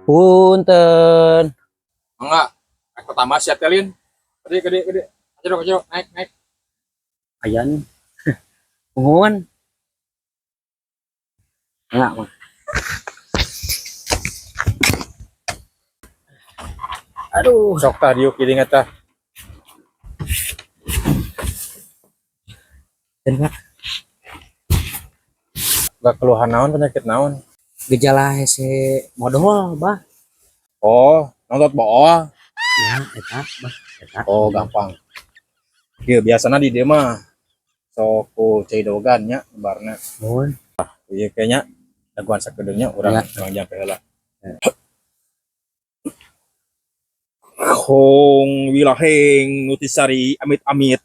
Punten. Enggak. Naik pertama siap telin. Gede, gede, gede. Ayo, ayo, naik, naik. Ayan. Pungun. Enggak, mah. Aduh, Sok tah diuk jadi ngata. Dan Pak, Gak keluhan naon, penyakit naon. Gejala hese modol, Bah. Oh, nonton bool. Ya, eta, Bah, eta. Oh, gampang. Iya, biasanya di dia mah sok ku cai dogan nya barna. Mun. Iya, kayaknya daguan sakedeungnya urang Ya. Urang jampe heula. Hong wilaheng nutisari amit-amit.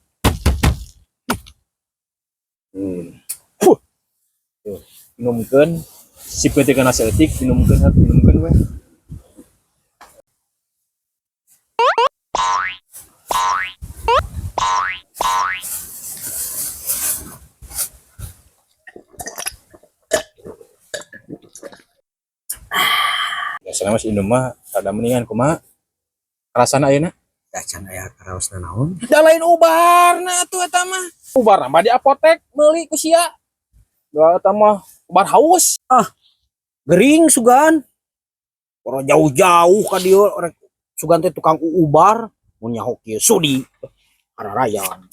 Huh. Tuh, minumkeun si peuting kana saeutik, minumkeun, minumkeun we. Biasanya masih minum mah rada mendingan. Kumaha rasana ayeuna? Da can aya karaosna naon. Da lain ubarna atuh eta mah. Ubar mah di apotek meuli ku sia. Da eta mah ubar haus. Gering sugan. Orang jauh-jauh ka dieu rek sugan teh tukang ubar, mun nyaho kieu sudi. Ararayan.